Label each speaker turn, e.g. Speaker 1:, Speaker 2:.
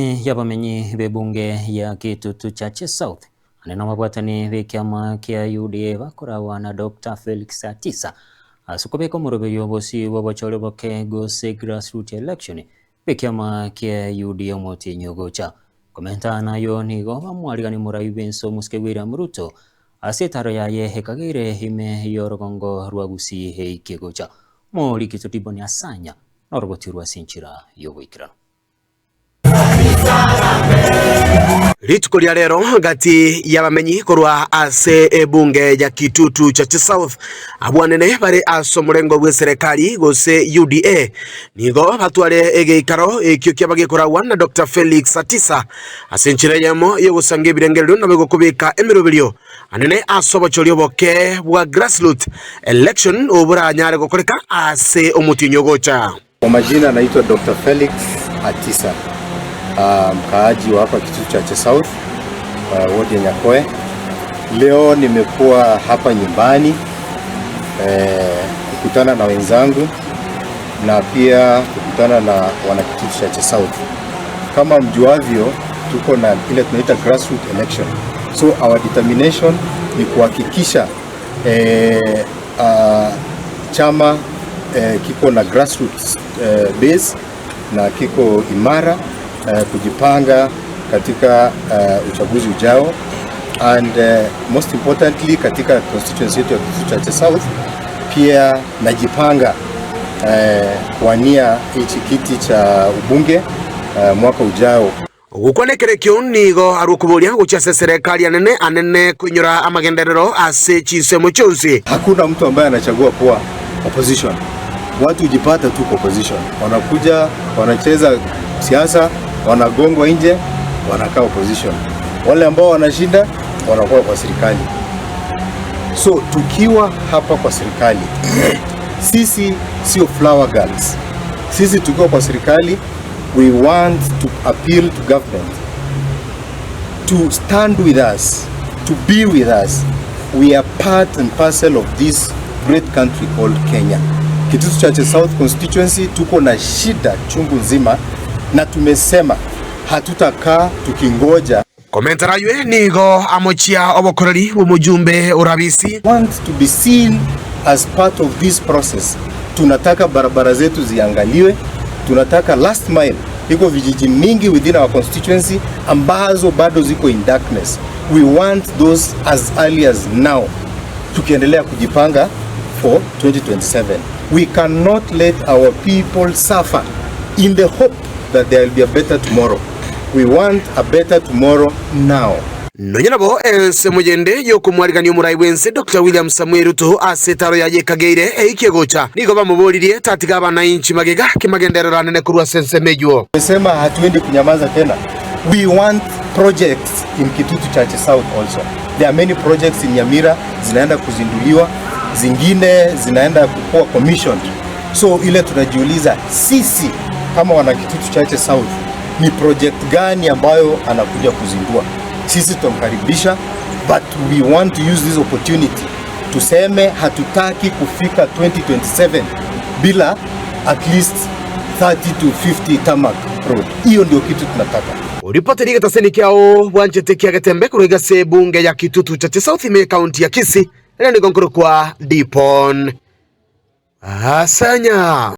Speaker 1: Y'abamenyi b'ebunge ya Kitutu Chache South ande nababwatani b'ekiama kia UDA bakoragwa na Doctor Felix Atisa ase okobeka omoroberio bosio bw'obochori oboke gose grassroot election bw'ekiama kia UDA omotienyi ogocha. Komenta nayo nigo bamwarigani omorai bw'ense omosike William Ruto ase etaro yaye ekageire ime y'orogongo rwa Gusii eikie gocha. Omoriki Todiboni Asanya noroboti rwa ase enchera y'oboikeranu.
Speaker 2: Rituko ria rero gati y'abamenyi korwa ase ebunge ya Kitutu Chache South abwanene bare ase omorengo bw'eserekari gose UDA nigo batware egeikaro ekio kiaba gekoragwa na Dr Felix Atisa ase enchera eyemo y'ogosanga ebirengererio nabo egokobeka emeroberio anene ase obochori oboke bwa grassroot election oboranyare gokoreka ase omotienyi ogocha.
Speaker 3: Kwa majina naitwa Dr. Felix Atisa, mkaaji wa hapa Kitutu Chache South, wodi ya Nyakoe. Leo nimekuwa hapa nyumbani kukutana na wenzangu na pia kukutana na wana Kitutu Chache South. Kama mjuavyo, tuko na ile tunaita grassroots election. So our determination ni kuhakikisha chama kiko na grassroots base na kiko imara kujipanga katika uchaguzi ujao and most importantly katika constituency yetu ya Kitutu Chache South pia najipanga kuwania hichi kiti cha ubunge mwaka ujao.
Speaker 2: Gokwana ekero ekio nigo arwe okoboria gochia ase eserekari anene anene koinyora amagenderero ase chinsemo chionsi.
Speaker 3: Hakuna mtu ambaye anachagua kuwa opposition. Watu hujipata tu kwa opposition, wanakuja wanacheza siasa, wanagongwa nje, wanakaa opposition. Wale ambao wanashinda wanakuwa kwa serikali. So tukiwa hapa kwa serikali, sisi sio flower girls. Sisi tukiwa kwa serikali, we want to appeal to government to stand with us, to be with us. We are part and parcel of this great country called Kenya. Kitutu Chache South constituency tuko na shida chungu nzima, na tumesema hatutakaa tukingoja.
Speaker 2: Komentera aywe nigo amochia obokoreri bw'omojumbe orabisi.
Speaker 3: Want to be seen as part of this process. Tunataka barabara zetu ziangaliwe, tunataka last mile. Iko vijiji mingi within our constituency ambazo bado ziko in darkness. We want those as early as now. Tukiendelea kujipanga for 2027. We cannot let our people suffer in the hope that there will be a better tomorrow. We want a better tomorrow now.
Speaker 2: Nonya nabo ensemo yende y'okomwarigania omorai bw'ense Doctor William Samoei Ruto ase etaro yaye ekageire eikie gocha, nigo bamoboririe tatiga abanainchi magega kemagenderero anene korwa ase ensemo eyio.
Speaker 3: Tumesema hatuendi kunyamaza tena. We want projects in Kitutu Chache South also. There are many projects in Nyamira zinaenda kuzinduliwa, zingine zinaenda kukuwa commissioned. So ile tunajiuliza sisi kama wana Kitutu Chache South ni project gani ambayo anakuja kuzindua? Sisi tutamkaribisha, but we want to use this opportunity tuseme hatutaki kufika 2027 bila at least 30 to 50 tarmac road. Hiyo ndio kitu tunataka.
Speaker 2: Oripoteri egetaseni kiao bwanchete kia Getembe korwa igase ebunge ya Kitutu Chache South ime ekaunti ya Kisii, ere nigo nkorokwa Dipon Asanya.